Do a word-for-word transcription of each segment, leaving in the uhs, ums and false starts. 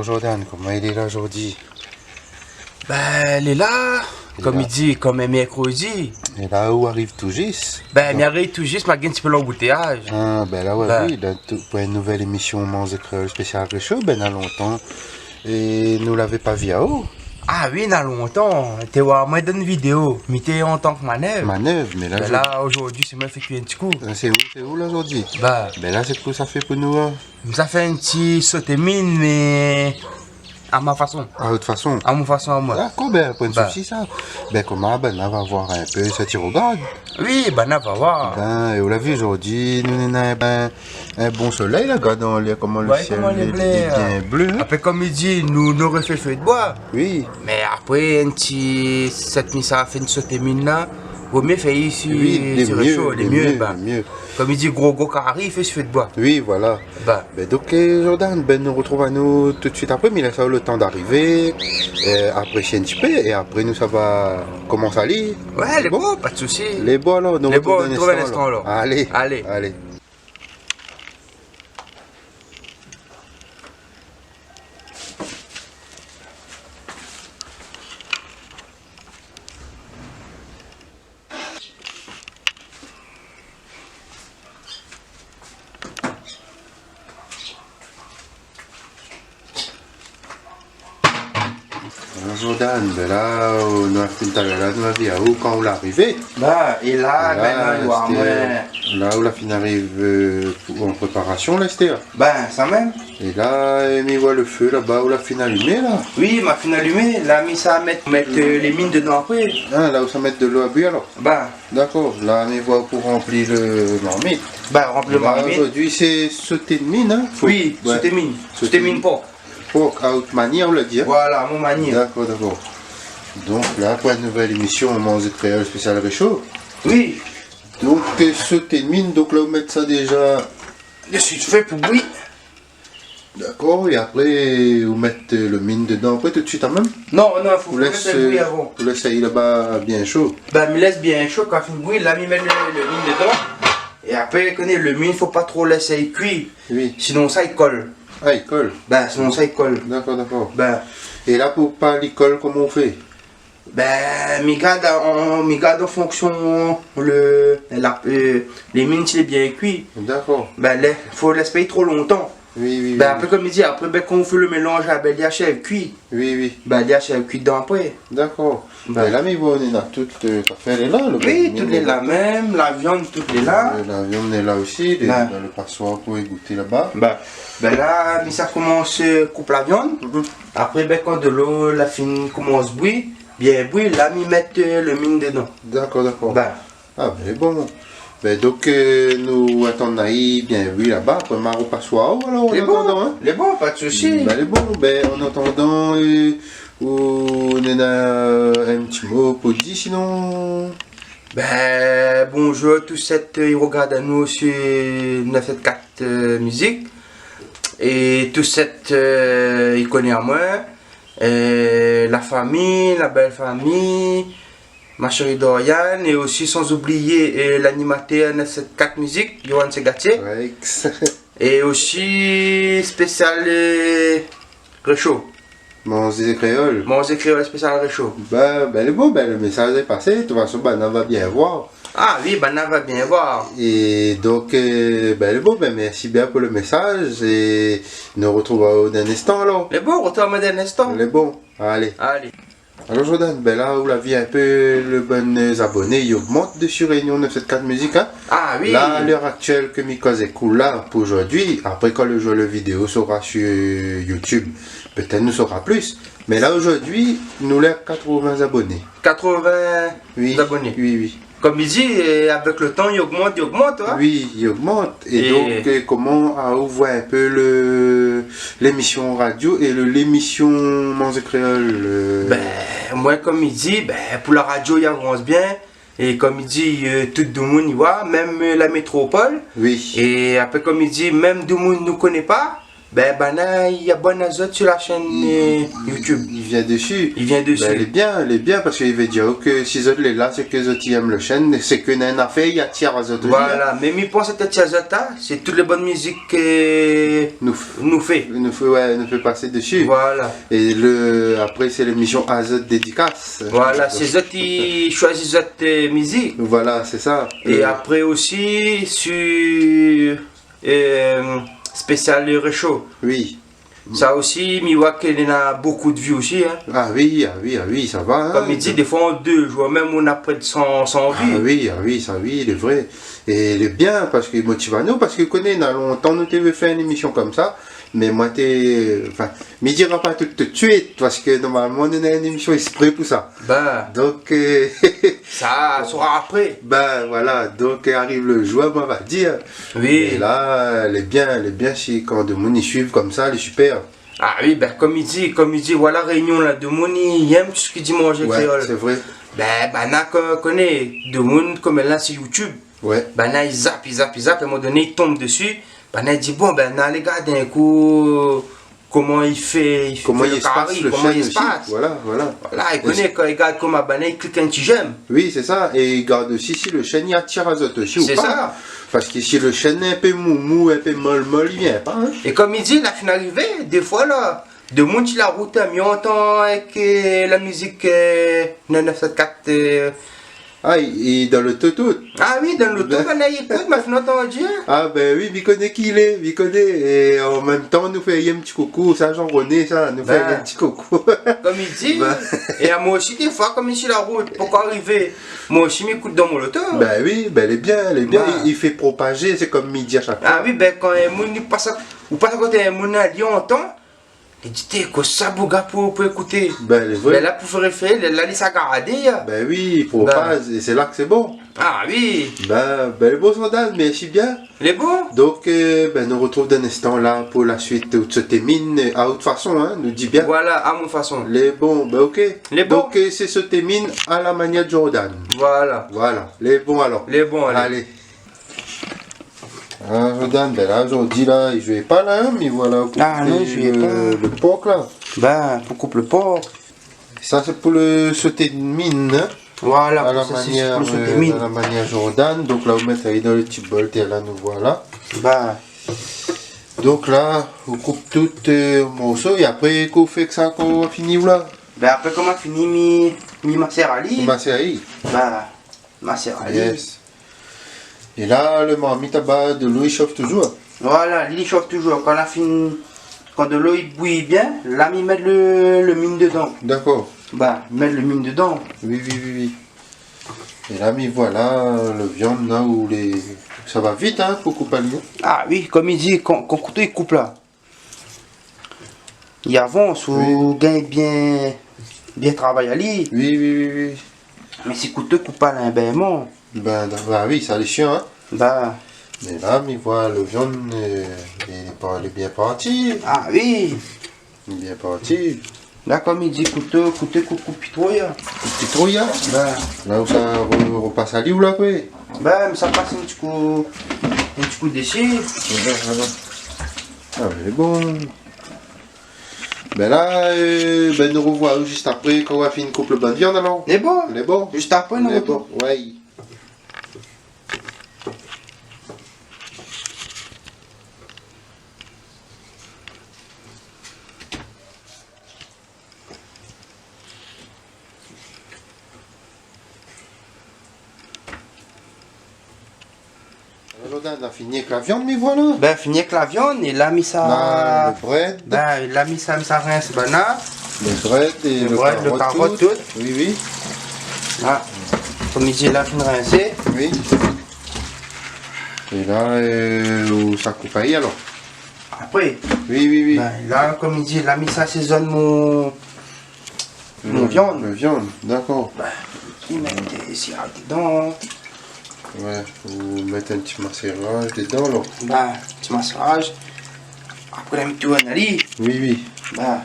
Jordan, koman i lé la zordi ? Bin, lé la, kom i di, kom in mèrkrodi. É la, ou ariv tou zis. Bin, mi ariv tou zis, ma gingn in ti pé lanboutéyaz. Ah, bin la, oué, oui, dan tout, pou in nouvèl émisyon Manzé Kréol spésial Résho, bin, na lontan. É nou lavé pa vi aou. Ah oui, na lontan. Té oir amoin dan in vidéo, mi té an tan k manèv. Manèv, mé la, bin la, zordi, sé moin fé kui in ti kou. Ah, sé ou, sé ou la zordi ? Bin. Bin la, sé kou sa fé pou nou, in ? Sa fé in ti soté mine, mé a ma fason. A out fason. A mon fason amoin. Dakor, bin, poin d sousi sa. Bin, koman, bin, nou va voir in pé, sa ti rogard. Oui, bin, nou va voir. Bin, é ou la vi zordi, nou néna, bin, in bon solèy la, gard anlèr koman lo sièl lé, lé bien blé, in. Apré, kom i di, nou, nou noré fé fé d boi. Oui. Mé apré, in ti, sèt mi sa fé in soté mine la, vo mié fé isi, oui, lé mié, lé mié, bin. Kom i di, gro, gro kari, fé fé d boi. Oui, voilà. Bin. Bin, donk, euh, Jordan, bin, nou rotrouv anou tout suit apré, mé lès aou lo tan d'arivé, euh, aprésié in ti pé, é apré nou sava komans ali. Oué, lé bon, pa d sousi. Lé bon, alor, nou rotrouv dan in instan, alor. Alé. Alé. Alé. Alor, Jordan, bin la, euh, nou la fine talèr la, nou la vi aou kan ou la arivé. Bin, é la, bin, la, nou, sé amoin. La ou la fine ariv, euh, pou, an préparasyon, la, astèr. Bin, sa mèm. É la, euh, mi voi lo fé laba, ou la fine alimé, la. Oui, ma fine alimé. La, mi sa mèt, mèt, euh, lé mine dedan apré. Ah, la ou sa mèt dolo a bouyi, alor. Bin. Dakor, la, mi voi pou ranpli lo marmit. Bin, ranpli lo marmit. La, zordi, sé soté d mine, in ? Oui, oué. Soté mine. Soté mine pork. Pork, a out manièr, ou la di, in ? Voilà, mon manièr. Dakor, dakor. Donk la, pou in nouvèl émisyon, Manzé Kréol spésial Résho. Oui. Donk, euh, soté d mine, donk la, ou mèt sa déza. Desi, fé pou bouyi. Dakor, é apré, ou mèt, euh, lo mine dedan, apré, tout suit, an mèm ? Non, non, fo, fo lès ali bouyi avan. Ou lès ali laba bien sho. Bin, mi lès bien sho, kan fine bouyi, la, mi mèt lo, lo mine dedan. É apré, koné, lo mine, fo pa tro lès ali kui. Oui. Sinon, sa, i kol. Ah, i kol. Bin, sinon, sa, i kol. Dakor, dakor. Bin. É la, pou pa li kol, koman ou fé ? Bin, mi gard an, mi gard an fonksyon lo, la, euh, lé mine, si lé bien kui. Dakor. Bin, lé, fo lès pa tro lontan. Oui, oui, oui. Bin, apré, kom i di, apré, bin, kan ou fé lo mélanz, bin, li ashèv kui. Oui, oui. Bin, li ashèv kui dedan apré. Dakor. Bin. Bin la, mi voi, néna tout, euh, zafèr lé la, lo bèf, oui, tout lé la mèm, la viann, tout lé la. Euh, la viann lé la osi, lé dan lo pasoir pou égouté laba. Bin, bin la, mi sa komans, euh, koup la viann. Mhm. Apré, bin, kan dolo la fine komans bouyi, bien bouyi, la, mi mèt, euh, lo mine dedan. Dakor, dakor. Bin. Ah, bin, lé bon. Bin, donk, euh, nou atann ali bien bouyi laba, apré, ma ropas aou, alor, an atandan, in. Lé bon, pa d sousi. Bin, lé bon. Bin, an atandan, euh, ou néna in ti mo pou di, sinon ? Bin, bonzour tout sèt, euh, i rogard anou si nèf sèt kat, euh, Mizik. É tout sèt, euh, i koné amoin. Euh, la fami, la bèl fami, ma shéri Doriane, é osi san oublié, euh, lanimatèr nèf sèt kat Mizik, Yohan Segatier. Rex. É osi spésial, euh, Résho. Manzé Kréol. Manzé Kréol spésial Résho. Bin, bin, lé bon, bin, lo mésaz lé pasé, de tout fason, banna va bien voir. Ah oui, banna va bien voir. É donk, euh, bin, lé bon, bin, mèrsi bien pou lo mésaz, é nou rotrouv aou dan in instan, alor. Lé bon, rotrouv amoin dan in instan. Lé bon, alé. Alé. Alor, Jordan, bin la, ou la vi in pé lo bann, euh, zaboné, i ogmant desi Réunion nèf sèt kat Mizik, in. Ah oui. La, a lèr aktièl ke mi koz èk ou la, pou zordi, apré, kan lo zour lo vidéo sora si, euh, YouTube, pétèt nou sora plis. Mé la, zordi, nou lé a katrovin zaboné. Katrovin zaboné. Oui, oui. Kom i di, euh, avèk lo tan, i ogmant, i ogmant, in. Oui, i ogmant. É donk, euh, koman, ah, ou voi in pé lo, lémisyon radio é lo, lémisyon Manzé Kréol, euh ? Bin, moin, kom i di, bin, pou la radio, i avans bien. É kom i di, euh, tout domoun i voi, mèm, euh, la métropol. Oui. É apré, kom i di, mèm domoun nou koné pa, Bin, banna i abone azot si la shèn, i, euh, YouTube. I vien desi. I vien desi. Bin, lé bien, lé bien, parske i vé dir ke si zot lé la, sé ke zot i èm le shèn, sé ke néna in nafèr i atir azot osi, hein. Voilà, mé mi pans ke ti azot la, sé tout le bon mizik ke nou f-, nou fé. Nou fé, ouais, nou fé pasé desi. Voilà. É le, apré, sé lémision Azot Dédikas. Voilà, sé zot i shoizi zot, euh, mizik. Voilà, sé sa. É, euh, apré osi, si, euh, spésial le résho. Oui. Sa osi, mi voi ke néna bokou de vi osi, hein. Ah oui, ah oui, ah oui, sa va, hein. Konm i di, défoi, an dé zour mèm, ou na pré de san, san vi. Ah oui, ah oui, sa oui, lé vré. É lé bien, parske i motiv anou, parske koné, na lontan nou té vé fé in émision konmsa, mé moin té, anfin, mi dira pa tout, tout suit, parske normalman, nou néna in émision ésprè pou sa. Bin. Donk, euh, sa sra apré. Bin, voilà. Donk, euh, ariv le zour, moin va dir. Oui. É la, lé bien, lé bien si kan demoun i suiv konmsa, lé super. Ah oui, bin, konm i di, konm i di, voilà, Rényon la, demoun i èm tout sak i di manzé kréol. Ouais, sé vré. Bin, banna, ko-, koné, demoun konm la, sé YouTube. Ouais. Banna i zap, i zap, i zap, é a in moman doné, i tonm desi. Banna i di, bon, bin, na alé gard in kou, koman i fé, i fé le kari, koman i spas. Koman i spas. Voilà, voilà. Voilà, i koné, kan i gard koman banna i klik in ti j'aime. Oui, sé sa. É i gard osi si le shèn i atir azot osi ou pa. Sé sa. Parske si le shèn lé in pé moumou, in pé mol-mol, i vien pa, hein. É konm i di, la fine arivé, défoi la, demoun si la rout, mi antann èk, euh, la mizik, euh, neuf neuf sept quatre, euh, Ah, i, i dan loto tout. Ah oui, dan loto, bin, banna i ékout, ma fine antann, hein. Ah bin oui, mi koné ki lé, mi koné. É an mèm tan, nou fé in ti koukou, sa, Jean-René, sa, nou fé in ti koukou. Bin. Konm i di, bin, é amoin osi, défoi, konm mi lé si la rout, pankor arivé, moin osi, mi ékout dan mon loto. Bin oui, bin, lé bien, lé bien. Bin. I, i fé propazé, sé konm mi di a shak foi. Ah oui, bin, kan in moun i pas a, ou pas a koté in moun, li antann, li di, té, kosa boug la pou, pou ékouté. Bin, lé vré. Bin la, pou fé réfé, la, la, li sa gardé, hein. Bin oui, pou pas, é sé la ke sé bon. Ah oui. Bin, bin, lé bon, Jordan, mèrsi bien. Lé bon. Donk, euh, bin, nou artrouv dan in instan la pou la suit de Soté Mine, a out fason, hein, nou di bien. Voilà, a mon fason. Lé bon, bin, OK. Lé bon. Donk, euh, sé Soté Mine a la manièr Jordan. Voilà. Voilà, lé bon alor. Lé bon, alé. Alé. Ah, Jordan, bin la, zordi la, i zoué pa la, hein, mé voilà, pou koup le, le por la. Ah non, i zoué pa. Bin, pou koup le por. Sa, sé pou le soté mine, hein. Voilà, pou sa, sé pou le soté mine. A la manièr, euh, a la manièr Jordan. Donk la, ou mèt ali dan le ti bol, té la, nou voilà. Bin. Donk la, ou koup tout, euh, morso, é apré, kosa ou fé èk sa, kan ou la fini, ou la ? Bin, apré, kan ma fini, mi, mi masèr ali. Mi masèr ali. Bin. Masèr ali. Yes. É la, le marmit anba dolo i shof touzour ? Voilà, li shof touzour. Kan la fine, kan dolo i bouyi bien, la mi mèt le, le mine dedan. Dakor. Bin, mèt le mine dedan. Oui, oui, oui, oui. É la, mi voilà, le viann la, ou lé, sa va vit, hein, pou koup ali, hein. Ah oui, konm i di, kan, kan kouto i koup la, i avans, ou gingn bien, bien travay ali. Oui, oui, oui, oui. Mé si kouto i koup pa la, bin, bon. Bin, bin oui, sa lé shian, hein. Bin. Mé la, mi voi le viann, euh, lé pa, lé bien parti. Ah oui. Lé bien parti. La, konm i di, kouto, kouto i koup, koup pi tro, ya. Koup pi tro, ya ? Bin. La ou sa re-, repas ali, ou la, koué ? Bin, mi sa pas in ti kou, in ti kou dési. Voilà, voilà. Ah, mé bon. Bin la, euh, bin, nou revoir zis apré, kan ou la fine koup le bann viann, alor. Lé bon. Lé bon. Zis apré, nou retrour. Lé bon, ouais. Alor, la, la fini èk la viann, mi voi la. Bin, fini èk la viann, é la, mi sa... La, le brèd. Bin, la, mi sa, mi sa rins banna. Le brèd é le karot tout. Le brèd, le karot, tout. Oui, oui. La, konm i di, la fine rinsé. Oui. É la, euh, ou sa koup ali, alor. Apré. Oui, oui, oui. Bin, la, konm i di, la, mi sa sézone mon, mon viann. Le viann, dakor. Bin, mi mèt, euh, sirav dedan. Ouais, ou mèt in ti masèraz dedan, alor. Bin, ti masèraz. Apré, la mi tourn ali. Oui, oui. Bin.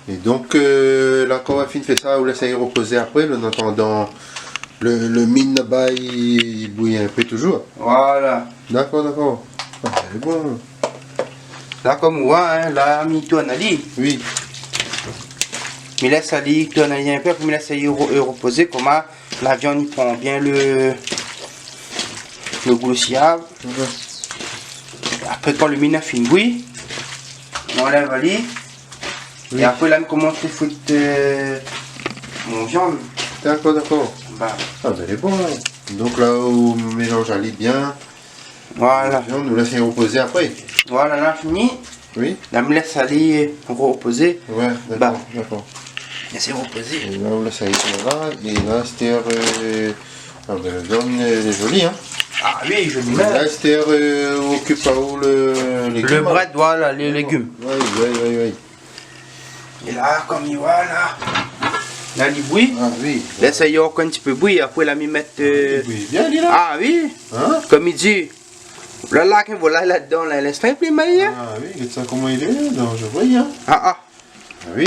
É donk, euh, la, kan ou la fine fé sa, ou lès ali repozé apré, an atandan le, le mine laba, i, i bouy in pé touzour. Voilà. Dakor, dakor. Ah, lé bon. La, konm ou voi, in, la, mi tourn ali. Oui. Mi lès ali tourn ali in pé, apré mi lès ali ro-, repozé, konmsa la viann i pran bien le, le gou lo siav. Mhm. Apré, kan le min la fine bouyi, mi anlèv ali. Oui. É apré, la, mi komans frit, euh, mon viann. Dakor, dakor. Ba. Ah, bin, lé bon, la. Donk la, ou mélanz ali bien. Voilà. Sinon, nou lès repozé apré. Voilà, la fini. Oui. La, mi lès ali repozé. Ouais, dakor, dakor. Lès repozé. É la, ou lès ali la. É la, sété, euh, ah bin, la viann, euh, lé zoli, in. Ah oui, zoli. É la, sété, euh, ou okip pa ou le légim, in. Le brèd, voilà, le légim. Oui, oui, oui, oui. É la, konm i voi la, la li bouyi. Ah oui. Lès ali ankor in ti pé bouyi, apré la mi mèt, euh, li bouyi bien, li, la. Ah oui. In ? Konm i di, la, la, ke voilà, la dedan, la, lès pa pli mal, in. Ah oui, gèt sa koman li lé, non, mi voi, in. Ah, ah. Ah oui.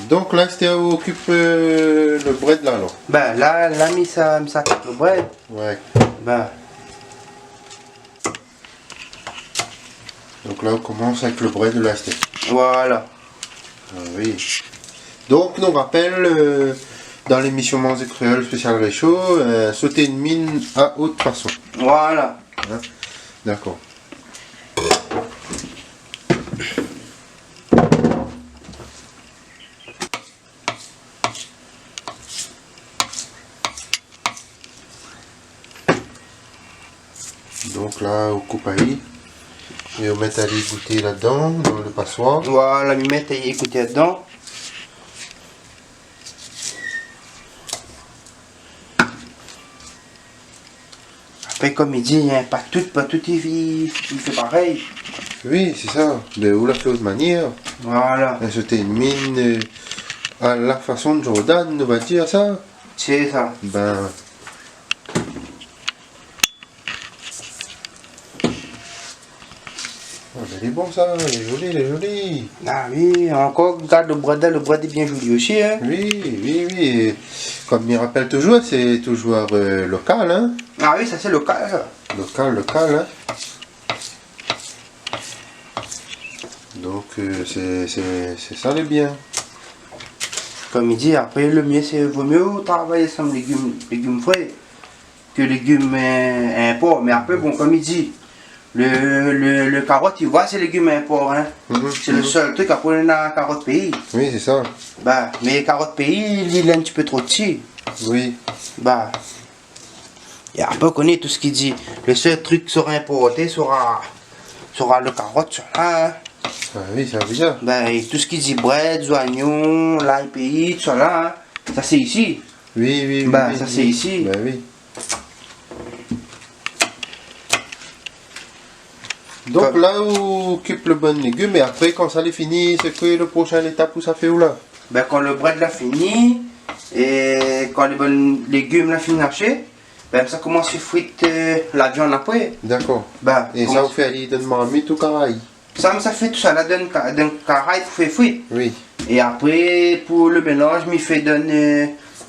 Donk la, sété ou okip, euh, le brèd la, alor. Bin, la, la, mi sa, mi sa kit le brèd. Ouais. Bin. Donk la, ou komans avèk le brèd la, sété. Voilà. Ah oui. Donk, nou rapèl, euh, dan lémisyon Manzé Kréol spésial résho, euh, soté in min a out fason. Voilà. In ? Dakor. Donk la, ou koup ali é ou mèt ali gouté ladan, dan le pasoir. Voilà, mi mèt ali gouté ladan. Apré, konm i di, in, pa tout, pa tout i, i, i fé parèy. Oui, sé sa. Bin, ou la fé out manièr. Voilà. In, sété in min, euh, a la fason de Jordan, nou va dir sa. Sé sa. Bin. Ah, bin, lé bon sa, lé zoli, lé zoli. Ah oui, ankor, gard le brèd la, le brèd lé bien zoli osi, in. Oui, oui, oui. Konm mi rapèl touzour, sé touzour, euh, lokal, in. Ah oui, sa sé lokal, sa. Lokal, lokal, in. Donk, euh, sé, sé, sé sa lé bien. Konm i di, apré, le myé, sé, vo myé ou travay ansanm légim, légim fré. Ke légim, euh, inpor. Mé apré, bon, konm i di, le, le, le karot, i voi sé légim inpor, in. Mhm. Sé le sèl trik, apré, na karot péi. Oui, sé sa. Ba, mé karot péi, li lé in ti pé tro pti. Oui. Ba. É apré, ou koné tout sak i di, le sèl trik sra inporté, sra, sra le karot, sa la, in. Ah oui, sa vé dir. Ba, é tout sak i di brèd, zoignon, lay péi, sa la, in. Sa sé isi. Oui, oui, oui. Ba, oui, sa sé isi. Ba oui. Donk la, ou koup le bann légim, é apré, kan sa lé fini, sé koi le proshin létap ou sa fé ou la ? Bin, kan le brèd la fini, é kan le bann légim la fini ashé, bin, sa komans fé frit, euh, la viann apré. Dakor. Bin, é sa, komans ou fé ali dan marmit ou karay ? Sa, mi sa fé tout sa la dan ka-, dan karay pou fé frit. Oui. É apré, pou le mélanz, mi fé dan, euh,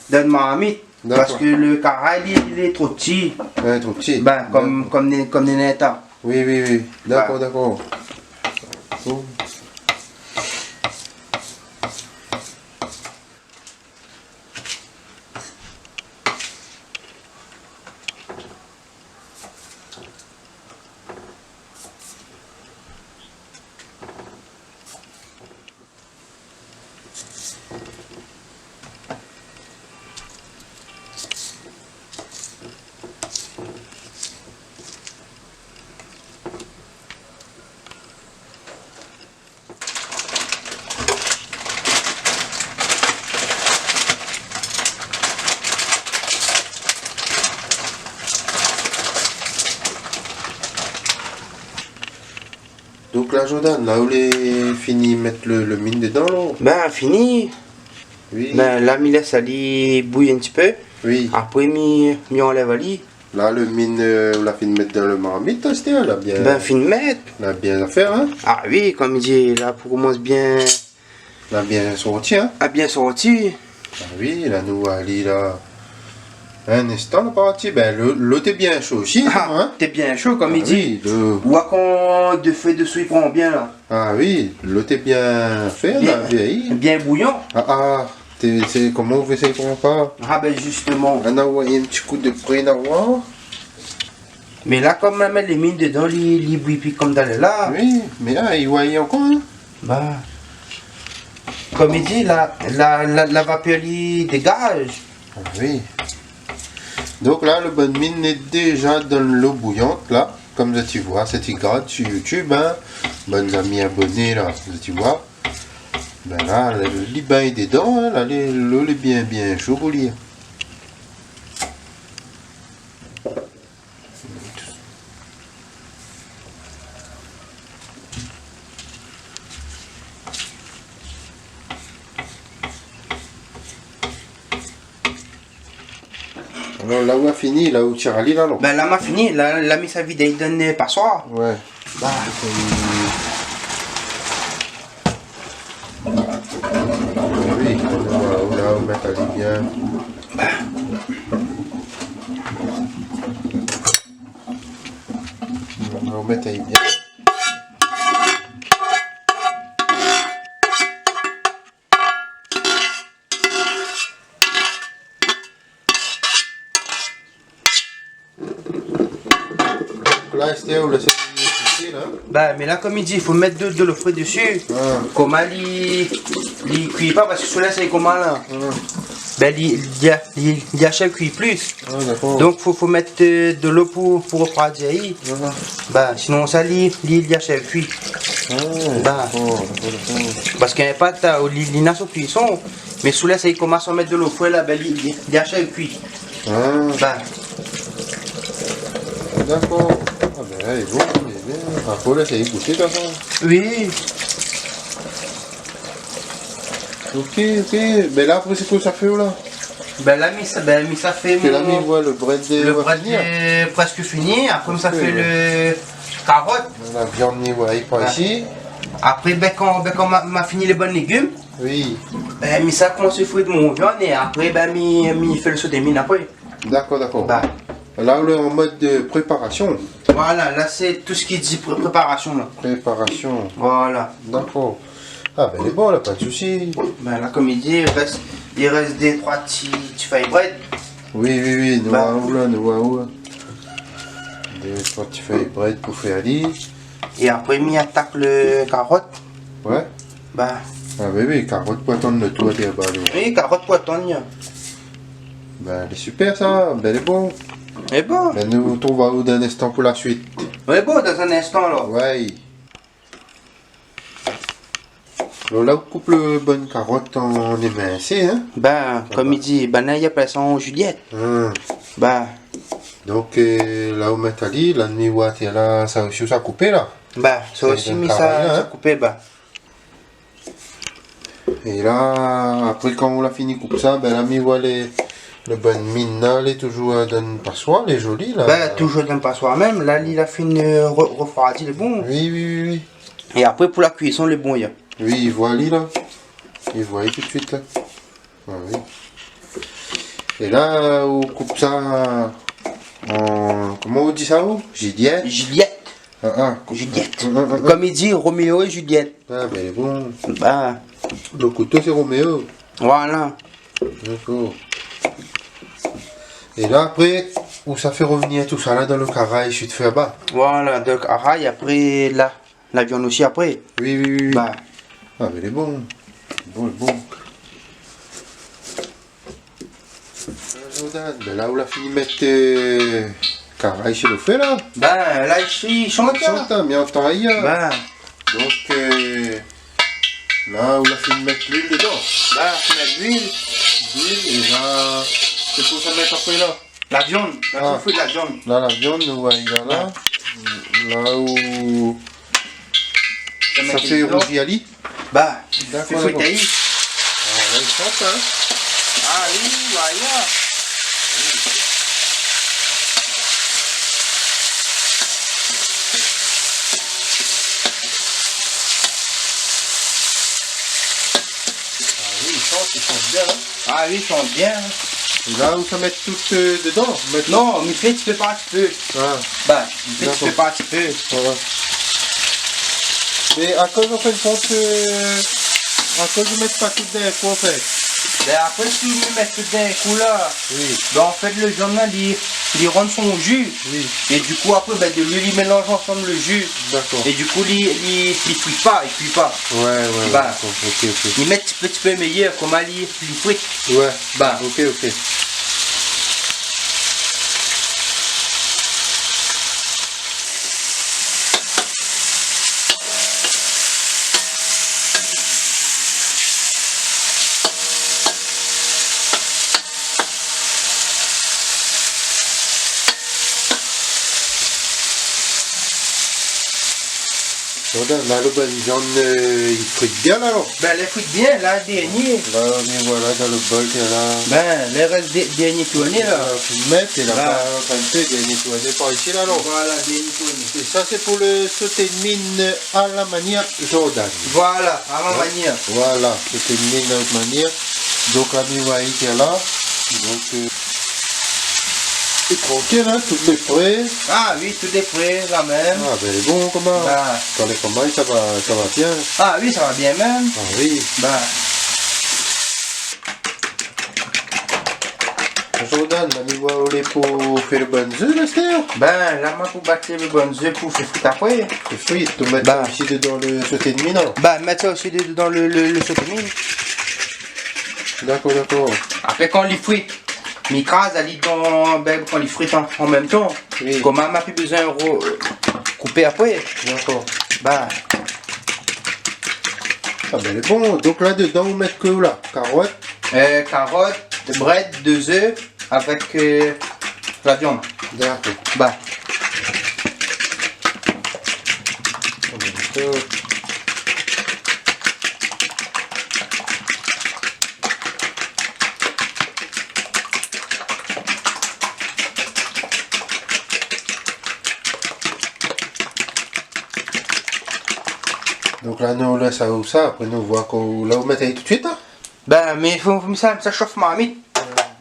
dan marmit. Dakor. Parske le karay, li, li lé tro pti. Ouais, tro pti. Bin, konm, dakor, konm né, konm néna in ta. Oui, oui, oui. Dakor, dakor. Bon. Donk la, Jordan, la ou lé fini mèt le, le min dedan, la ? Bin, fini. Oui. Bin, la, mi lès ali bouyi in ti pé. Oui. Apré, mi, mi anlèv ali. La, le min, euh, ou la fine mèt dan le marmit, astèr, la bien. Bin, fine mèt. La bien afèr, in ? Ah oui, konm i di, la, pou komans bien. La bien sorti, in ? A bien sorti. Ah oui, la nou ali la. In instan, la parti, bin, lo, lo té bien sho osi, in ? Ah, té bien sho, konm i di. Ah oui, lo... Ou oi kan de fé desou, i pran bien, la. Ah oui, lo té bien fé, la, bien, bien bouyon. Ah, ah, té, sé koman ou fé sa, i pran pa ? Ah, bin, zistoman. Ah, na, oué, in ti kou de pré, na, oué. Mé la, konm la mèt lé min dedan, li, li bouy pi konm talèr la. Oui, mé, ah, i bouy ankor, in ? Ba, konm i di, la, la, la, la vapèr li dégaz. Ah oui. Donk la, lo bann min lé déza dan lo bouyon, la. Konm zot i voi, zot i gard si YouTube, in. Bann zami aboné, la, zot i voi. Bin la, li bingn dedan, in, la, li, lo lé bien, bien sho pou li. Alor, la ou la fini, la ou tir ali, la, non ? Bin, la, ma fini, la, la, mi sa vid ali dan, eu, pasoir. Oué. Ba. Oui, la, la, ou mèt ali bien. Ou mèt ali bien. La, Esther, ou lès ali isi, la. Ba, mé la, konm i di, i fo mèt de, dolo fré desi. Ah. Koman li, li kui pa, parske soulèr, sé koman, la. Ah. Bin, li, li, li, li ashèv kui plis. Ah, dakor. Donk, fo, fo mèt, eu, dolo pou, pou refroidi ali. Ah. Ba, sinon, sa, li, li, li ashèv kui. Ah, ba, dakor, dakor, dakor. Parske in pat, eu, li, li na son kuison, mé soulèr, sa i komans a mèt dolo fré la, bin, li, li, li ashèv kui. Ah. Ba. Dakor. Ah bin, lé bon, lé bien. Apré, la, sa i gout, de tout fason. Oui. Ok, ok. Bin la, apré, sé koi sa fé, la ? Bin la, mi sa, bin, mi sa fé... Parske la, mon, mi voi lo brèd, eu, lo brèd, eu, prèsk fini. Apré, mi sa fé lo karot. La viann, mi voi, i pran isi. Apré, bin, kan, bin, kan ma, ma fini lé bann légim, oui, bin, mi sa komans fri mon viann é apré, bin, mi, mi fé lo soté min apré. Dakor, dakor. Ba. La, ou lé an mod de préparasion. Voilà, la, sé tout sak i di pré-, préparasion, la. Préparasion. Voilà. Dakor. Ah, bin, lé bon, la, pa de sousi. Bin, la, konm i di, i rès, i rès dé, troi ti, ti fèy brèd. Oui, oui, oui, nou va ou la, nou va ou la. Dé, troi ti fèy brèd pou fé ali. É apré, mi atak lo karot. Oué. Ba. Ah, oui, oui, karot pou atann lo tour, té, ba, lo... Oui, karot pou atann, ya. Bin, lé super, sa. Bin, lé bon. Lé bon. Bin, nou artrouv aou dan in instan pou la suit. Lé bon, dan in instan, alor. Oué. Alor la, ou koup lo bann karot an éminsé, in ? Bin, konm i di, banna i apèl sa an juliette. Ah. Ba. Donk, eu, la ou mèt ali, la mi voi, té, la, sa osi ou sa koupé, la. Ba, sa osi, mi sa, sa koupé, ba. É la, apré, kan ou la fini koup sa, bin, la mi voi lé, lo bann min la, lé touzour, eu, dan pasoir, lé zoli, la. Bin, touzour dan pasoir mèm. La, li la fine, eu, re-, refroidi, lé bon. Oui, oui, oui, oui. É apré, pou la kuison, lé bon, ya. Oui, i voi ali, la. I voi ali tout suit, la. Ah oui. É la, ou koup sa an, koman ou di sa, ou ? Juliette ? Juliette. Ah, ah, koup... Juliette. Ah, ah, ah, ah. Konm i di, Roméo é Juliette. Ah, bin, bon. Ba. Lo kouto, sé Roméo. Voilà. Dakor. É la, apré, ou sa fé revnir tout sa la dan lo karay, suit fé ba. Voilà, donk, ah, é apré, la, la viann osi apré. Oui, oui, oui, oui. Ba. Ah, mé lé bon. Bon, lé bon. Jordan, bin la ou la fini mèt, eu, karay si lo fé la. Bin la, isi, i shant, i shant, in, mé antann, i... Bin. Donk, eu, la ou la fini mèt luil dedan. Bin, fo mèt luil. Luil, é la, sé pou sa mèt apré la. La viann, la, ah, frit la viann. La, la viann, nou va la, la. Ah. La ou sa fé rouzi ali. Ba, dakor, fé frit ali. Ah, la, i shant, in. Ah oui, voilà. Ah oui, i shant, i shant bien, in. Ah oui, i shant bien. É la, ou sa mèt tout, euh, dedan, mèt... Non, mi fé ti pé par ti pé. Ah. Bin, mi fé ti pé par ti pé. Dakor. Ouais, ouais. Mé akoz, an fin de kont, euh, akoz ou mèt pa tout d'in kou, an fèt ? Bin, apré, si ou mèt tout d'in kou, la, oui, bin, an fèt, lo viann, la, li, li rann son ji. Oui. É di kou, apré, bin, de luil, li mélanz ansanm lo ji. Dakor. É di kou, li, li, li kui pa, li kui pa. Ouais, ouais, ouais, dakor. Bin, ok, ok. Li mèt ti pé, ti pé méyèr, koman li, li frit. Ouais. Bin. Ok, ok. Voilà, la, lo bann viann, euh, i frit bien, la, alor ? Bin, lé frit bien, la, dèrnié. La, mi voi la, dan lo bol, tiens, la. Bin, lé rès dé-, dèrnié tourné, la. Voilà, fine mèt, é la, voilà, pa, pa in pé dèrnié tourné par isi, la, alor. Voilà, dèrnié tourné. É sa, sé pou lo sauté de mine à la manière Jordan. Voilà, à ma manière. Voilà, sauté de mine à notre manière. Donk, la, mi voi, tiens, la. Donk, euh, é trankil, hein, tout lé pré. Ah oui, tout lé pré, la mèm. Ah, bin, bon, koman ? Bin. Kan lé koman, sa va, sa va bien ? Ah oui, sa va bien mèm. Ah oui. Bin. Jordan, la, mi voi ou lé pou fé lo bann zé, la, astèr ? Bin, la, ma pou bat lo bann zé pou fé frit apré. Fé frit, ou mèt sa osi dedan lo sauté de mine, non ? Bin, mèt sa osi dedan lo, lo, lo sauté de mine. Dakor, dakor. Apré, kan li frit, mi kraz ali dan, bin, kan li frit an, an mèm tan. Oui. Koman ma pi bezoin ro-, koupé apré. Dakor. Bin. Ah bin, lé bon. Donk la, dedan, ou mèt koi, la ? Karot ? Euh, karot, brèd, dé zé. Avèk, euh, la viann. Dakor. Bin. Donk la, nou lès sa, apré nou voi kan la, ou mèt ali tout suit, la ? Bin, mé fo, fo mi sa, sa shof marmit.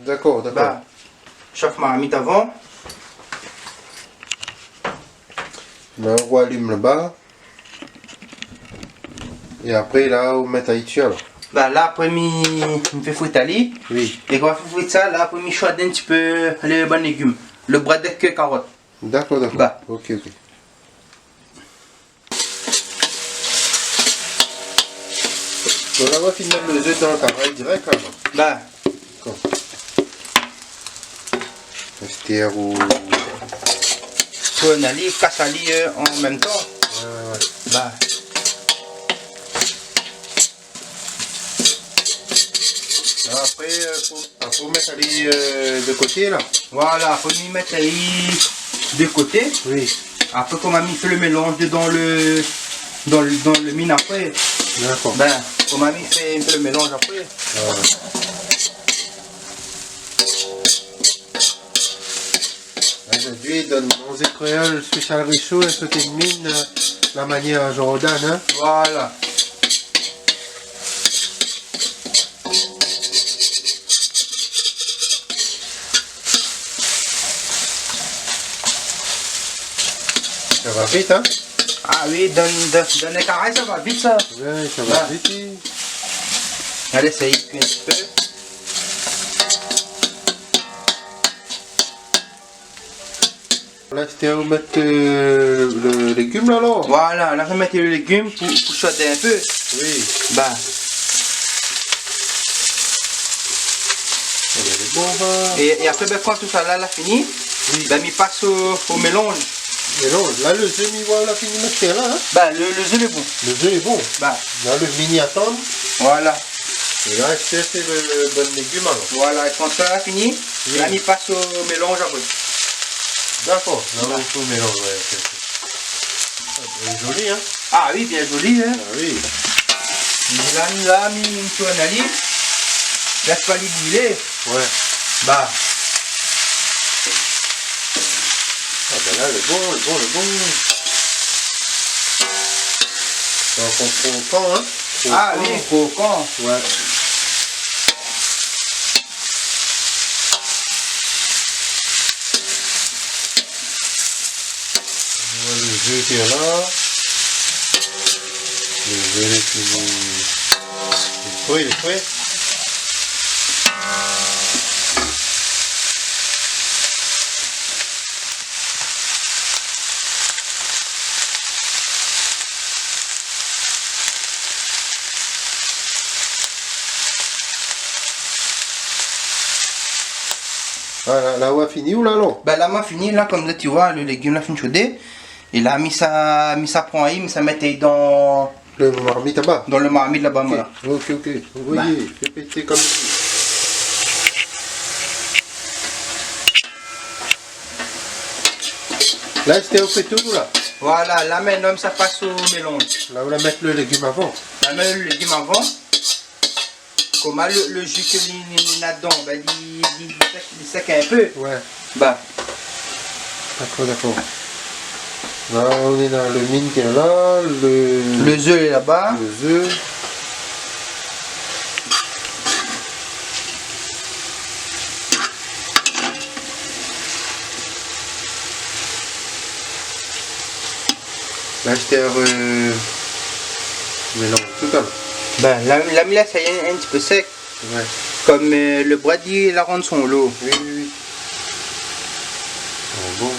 Dakor, dakor. Bin, shof marmit avan. La, ou alim laba. É apré, la, ou mèt ali dsi, alor. Bin, la, apré, mi, mi fé frit ali. Oui. É kan ma fé frit sa, la, apré, mi shwad in ti pé lé bann légim. Lo brèd avèk karot. Dakor, dakor. Bin. Ok, ok. Donk la, ou fine mèt lo zé dan lo karay dirèk, la, non ? Bin. Dakor. Astèr ou tourn ali, kas ali, euh, an mèm tan. Ouais, ouais, ouais. Bin. La, apré, euh, pou Apré, ou mèt ali, euh, de koté, la. Voilà, apré mi mèt ali de koté. Oui. Apré, koman mi fé lo mélanz dan lo, dan lo, dan lo mine apré. Dakor. Bin, koman mi fé in pé lo mélanz apré. Voilà. Zordi, dan Manzé Kréol spésial résho, in sauté de mine, euh, la manièr Jordan, hein. Voilà. Sa va vit, hein ? Ah oui, dan, dan, dan lé karay, sa va vit, sa. Ouais, sa va vit, oui. Alé, sa i kui in ti pé. La, sété ou mèt, euh, lo légim la, alor ? Voilà, la, mi mèt lo légim pou, pou shwad in pé. Oui. Bin. Lé bon, sa. É, é apré, bin, kan tout sa la, la fini, oui, bin, mi pas o, o mélanz. Mélanz. La, lo zé, mi voi, la fini mèt la, hein ? Bin, lo, lo zé lé bon. Lo zé lé bon. Bin. La, lo mine i atann. Voilà. É la, sé, sé lo, lo bann légim, alor. Voilà, é kan sa la fini, oui, la, mi pas o mélanz apré. Dakor, la, voilà, ou fé o mélanz, ouais, ok, ok. Ah, bien zoli, hein ? Ah oui, bien zoli, hein ? Ah oui. Mé la, la, mi, mi tourn ali. Lès pa li brilé. Ouais. Bin. Ah, bin la, lé bon, lé bon, lé bon. Donk, on, on, on, hein ? Ah oui, krokan. Ouais. Zé ki lé la. Lé zé lé fini. Lé fré, lé fré. Voilà, la ou la fini ou la, alor ? Bin la, ma fini la, konm zot i voi, lo légim la fine shodé. É la, mi sa, mi sa pran ali, mi sa mèt ali dan lo marmit laba. Dan lo marmit laba, voilà. Ok, ok. Voyé, fé pété konm i di. La, sé ou fé tout la. Voilà, la mintnan mi sa pas o mélanz. La ou la mèt lo légim avan. La mèt lo légim avan. Koman lo, lo ji ke li, li, li néna dedan, bin, li, li, li sèk, li sèk in pé. Ouais. Ba. Dakor, dakor. La, nou néna lo min ki lé la, lo, lo zé lé laba. Lo zé. La, mi sa, euh, mélanz tout sa. Bin, la, la, mi lès ali in, in ti pé sèk. Ouais. Konm, euh, lo brèd, li la rann son lo. Oui, oui, oui. Ah bon.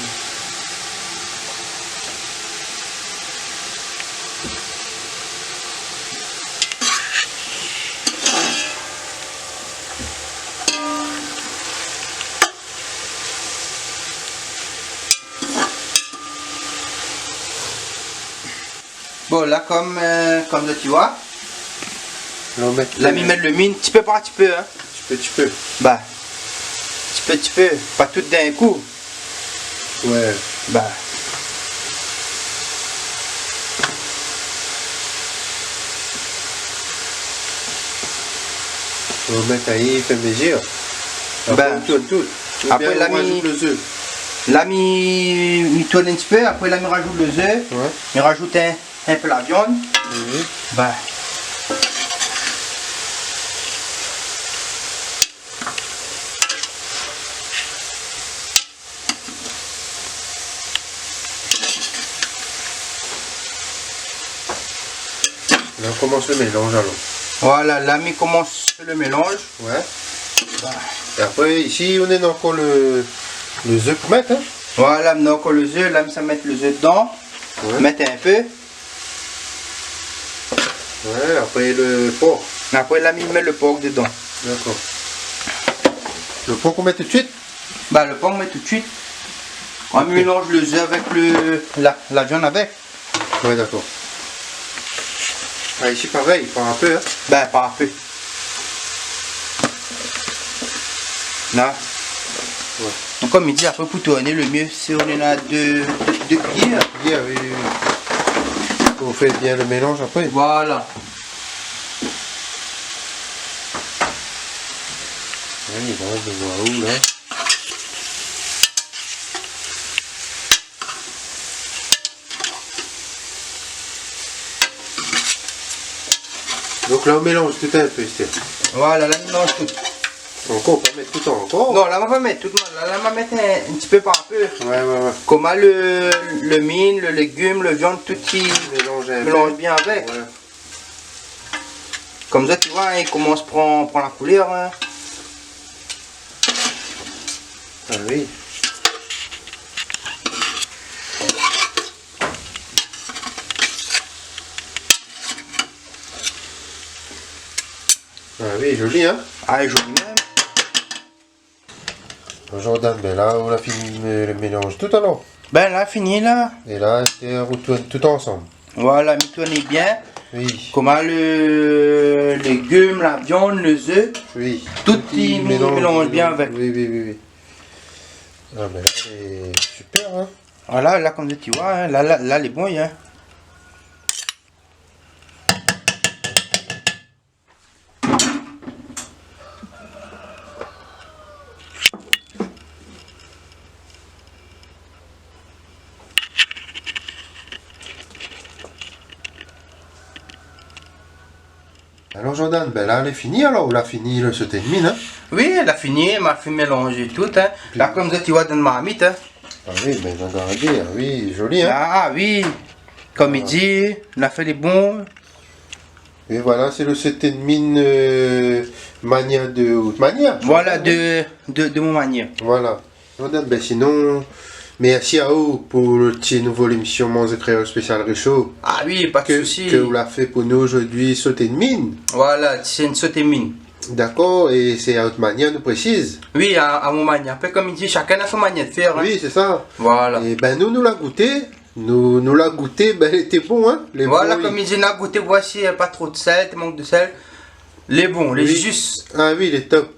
Bon, la, konm, euh, konm zot i voi, la, mi mèt lo min, ti pé par ti pé, hein. Ti pé, ti pé. Ba, ti pé, ti pé, pa tout d'in kou. Ouais. Ba. Ou mèt ali, fé mézir. Apré, bin, ou tourn tout. Oubien apré, la, ou mi razout lo zé. La, mi, mi tourn in ti pé, apré, la, mi razout lo zé. Ouais. Mi razout in, in pé la viann. Oui. Bin. La, ou komans lo mélanz, alor. Voilà, la, mi komans lo mélanz. Ouais. Voilà. É apré, isi, ou néna ankor lo, lo zé pou mèt, hein ? Voilà, mi néna ankor lo zé. La, mi sa mèt lo zé dedan. Ouais. Mèt in pé. Ouais, apré lo por. Apré, la, mi mèt lo por dedan. Dakor. Lo por, ou mèt tout suit ? Ba, lo por, ou mèt tout suit. Ok. Ou mélanz lo zé avèk lo, la, la viann avèk. Ouais, dakor. Ah, isi, parèy, par in pé, hein ? Bin, par in pé. La. Ouais. Donk, konm i di, apré, pou tourné, lo myé, sé ou néna dé, dé, dé kiyèr. Kiyèr, oui, oui, oui. Ou fé bien lo mélanz apré. Voilà. Oui, bon, mi voi ou, la. Donk la, ou mélanz tout in pé, sé... Voilà, la, mi mélanz tout. Ankor, pa mèt tout ankor ? Non, la, ma pa mèt tout, la, la, ma mèt in, in ti pé par pé. Ouais, ouais, ouais. Koman lo, lo min, lo légim, lo viann, tout i mélanz in pé. Mélanz bien avèk. Ouais. Konm sa, ou voi, i komans pran, pran la koulèr, hein. Ah oui. Ah oui, zoli, hein ? Ah, zoli mèm. Jordan, bin la, ou la fini mé-, mélanz tout, alor ? Bin la, fini, la. É la, ou tourn tout ansanm. Voilà, mi tourn bien. Oui. Koman lo légim, la viann, lo zé, oui, tout i mélanz bien avèk. Oui, oui, oui, oui. Ah, bin la, sé super, hein. Voilà, la, konm ou voi, hein, la, la, la, lé bon, hein. Alor, Jordan, bin la, lé fini, alor, ou la fini lo soté d'min, hein ? Oui, la fini, ma fine mélanz tout, hein. Ok. La, konm sa, ou voi, dan marmit, hein. Ah oui, bin, regardé, ah oui, zoli, hein ? Ah, ah oui. Kom i di, nou la fé lé bon. É voilà, sé le sauté de mine, euh, manièr de, out manièr. Voilà, de, de, de mon manièr. Voilà. Madam, bin sinon, mèrsi aou pou le ti nouvo lémisyon Manzé Kréol spésial Résho. Ah oui, pa de sousi. Ke, ke ou la fé pou nou zordi, sauté de mine. Voilà, sé in sauté de mine. Dakor, é sé a out manièr, nou présiz. Oui, a, a mon manièr. Apré, kom i di, shakinn na son manièr de fèr, hein. Oui, sé sa. Voilà. É bin, nou, nou la gouté. Nou, nou la gouté, bin, lété bon, hein. Lé bon, oui. Voilà, kom i di, nou la gouté, voici, euh, pa tro de sèl, té mank de sèl. Lé bon, lé zis. Ah oui, lé top.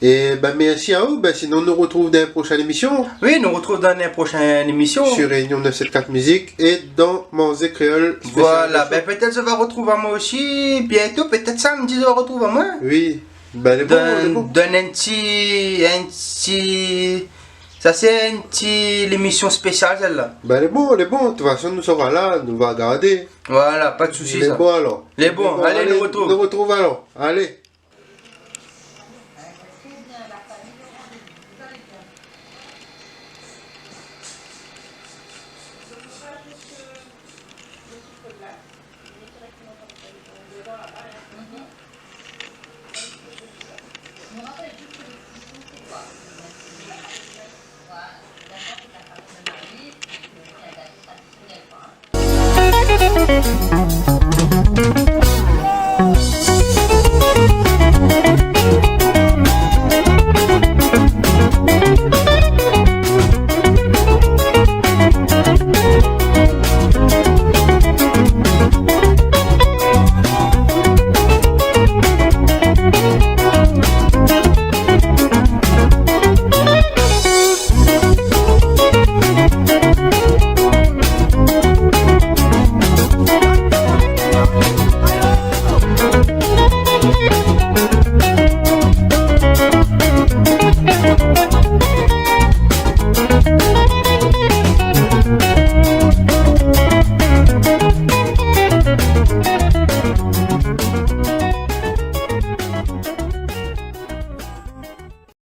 É bin, mèrsi aou. Bin, sinon, nou retrouv dan in proshèn émisyon. Oui, nou retrouv dan in proshèn émisyon. Sur Réunion neuf sept quatre Musique é dan Manzé Kréol spésial Résho. Voilà, bin, pétèt zot va retrouv amoin osi bientôt, pétèt samdi zot va retrouv amoin. Oui. Bin, lé bon, lé bon. Dan, dan in ti, in ti, sa sé in ti lémisyon spésial, sèl-la. Bin, lé bon, lé bon. De tout fason, nou sora la, nou va gardé. Voilà, pa de sousi, sa. Lé bon, alor. Lé bon, alé, nou retrouv. Nou retrouv, alor. Alé.